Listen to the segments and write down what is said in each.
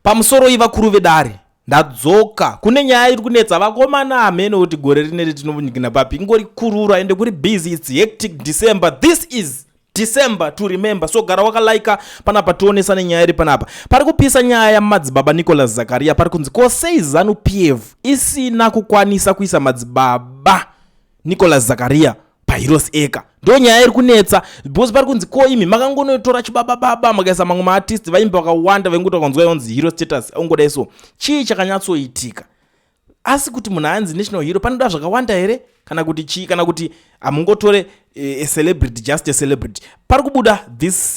Pamusoroi vakuru vedare, ndadzoka kune nyaya iri kunetsa vakomana. Hameno kuti gore rineri tinonyikina papi, ingori kurura ende kuri busy. It's hectic December. This is December to remember. So gara wakalaika panapa, tionesane nyaya iri panapa. Pari kupisa nyaya yamadzibaba Nicholas Zakaria. Pari kunzi, ko sei ZANU PF isina kukwanisa kuisa madzibaba Nicholas Zakaria paHeroes Acre? Ndo nyaya iri kunetsa, because pari kunzi, ko imi makangonotora chibabababa, makaisa mamwe maartist, vaimbi vakawanda, vainguti vakanzwa yonzi hero status ongodai. So chii chakanyatsoitika? Asi kuti munhu anzi national hero panoda zvakawanda here, kana kuti chii, kana kuti hamungotore a celebrity, just a celebrity? Pari kubuda this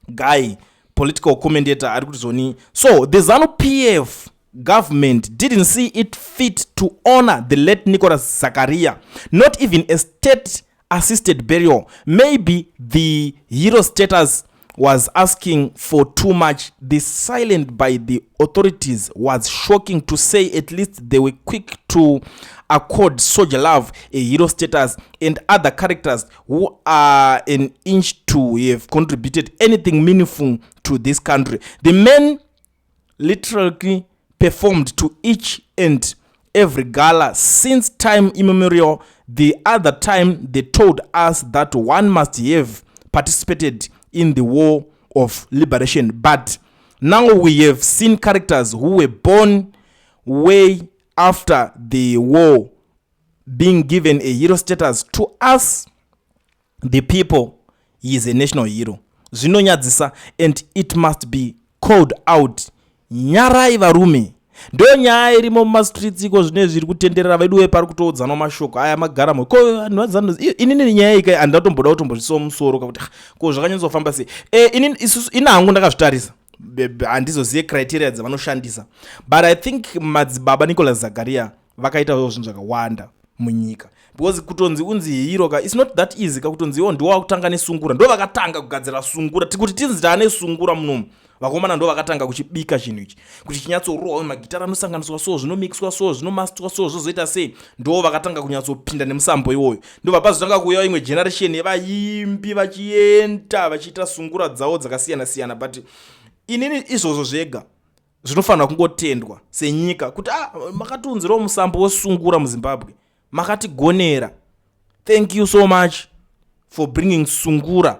guy, political commentator, ari kuti zvoni, so the ZANU PF government didn't see it fit to honor the late Nicholas Zakaria, not even a state assisted burial. Maybe the hero status was asking for too much. The silence by the authorities was shocking, to say at least. They were quick to accord Soldier Love a hero status and other characters who are an inch to have contributed anything meaningful to this country. The man literally performed to each and every gala since time immemorial. The other time they told us that one must have participated in the war of liberation, but now we have seen characters who were born way after the war being given a hero status. To us the people, he is a national hero. Zvinonyadzisa and it must be called out. Nyarai varume. Ndo nyaya irimo mumastreets iko zvine zviri kutenderera veduwe. Pari kutoudzanwa mashoko aya magaramo. Ko vanhu vazano, inini nyaya ika handatomboda kutombozvisawo musoro kakuti, ah, ko zvakanyatsofamba sei? Inini isusu, ini hangu ndakazvitarisa, handizozive criteria dzavanoshandisa, but I think madzibaba Nicholas Zakaria vakaitawo zvinhu zvakawanda munyika, because kutonzi unzi hero ka, it's not that easy ka. Kutonzi iwo ndiwo wakutanga nesungura, ndo vakatanga kugadzira sungura, kuti tinzi taane sungura munomu. Vakomana ndo vakatanga kuchibika chinhu ichi kuti chinyatsorohwa, magitara anosanganiswa so, zvinomixwa so, zvinomastwa so, zvozoita sei. Ndo vakatanga kunyatsopinda nemusambo iwoyo. Ndobva pazotanga kuuya imwe generation yevaimbi vachienda vachiita sungura dzavo dzakasiyana-siyana. But inini izvozvo zvega zvinofanira kungotendwa senyika kuti, ah, makatiunzirawo musambo wesungura muZimbabwe, makatigonera. Thank you so much for bringing sungura.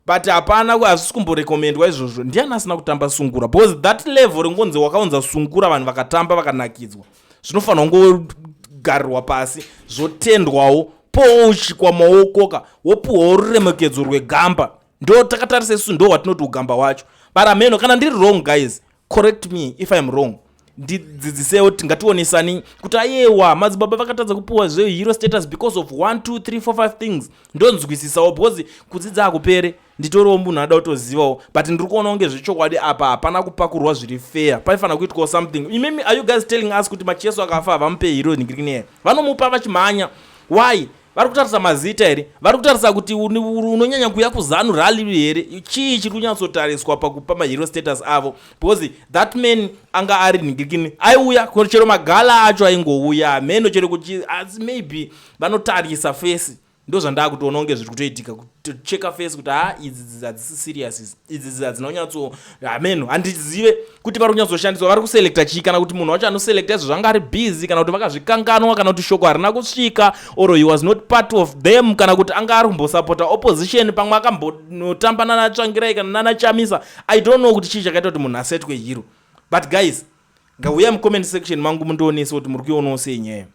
But hapana, hazvisi kumborekomendwa izvozvo. Ndiani asina kutamba sungura? Because that level ringonzi wakaunza sungura, vanhu vakatamba, vakanakidzwa, zvinofanira kungogarirwa pasi, zvotendwawo, pouchikwa maoko ka, wopiwawo ruremekedzo rwegamba. Ndo takatarisa isusu, ndo watinoti ugamba hwacho. But ameno kana ndiri wrong, guys, correct me if I'm wrong. Ndidzidzisewo kuti ngationesani kuti ayewa, madzibaba vakatadza kupiwa zvehero status because of 1 2 3 4 5 things. Ndonzwisisawo, because kudzidza hakupere. Nditoriwo munhu anoda kutozivawo, but ndiri kuona kunge zvechokwadi apa hapana kupakurwa zviri fair. Paifanira kuitwawo something. Imimi, are you guys telling us kuti Macheso akafa havamupe hero ningirikineye? Vanomupa vachimhanya. Why? Vari kutarisa mazita here? Vari kutarisa kuti unonyanya kuuya kuZANU rally here? Chii chiri kunyatsotariswa pakupa mahero status avo? Because that man anga ari ningirikini, aiuya chero magala acho, aingouya mheno chero kuti, asi maybe vanotarisa face. Ndo zvandaa kutoona kunge zviri kutoitika, kutocheka face kuti, ha, idzi hadzisi serious, idzi hadzina kunyatso, hameno. Handizive kuti vari kunyatsoshandiswa, vari kuselecta chii, kana kuti munhu wacho anoselecta izvo zvanga ari busy, kana kuti vakazvikanganwa, kana kuti shoko harina kusvika, or he was not part of them, kana kuti anga ari kumbosapota opposition, pamwe akambonotamba nanaTsvangirai kana nanaChamisa. I don't know kuti chii chakaita kuti munhu asetwe hero. But guys, ngauya mucomment section mangu mundionese kuti muri kuionawo sei nyaya.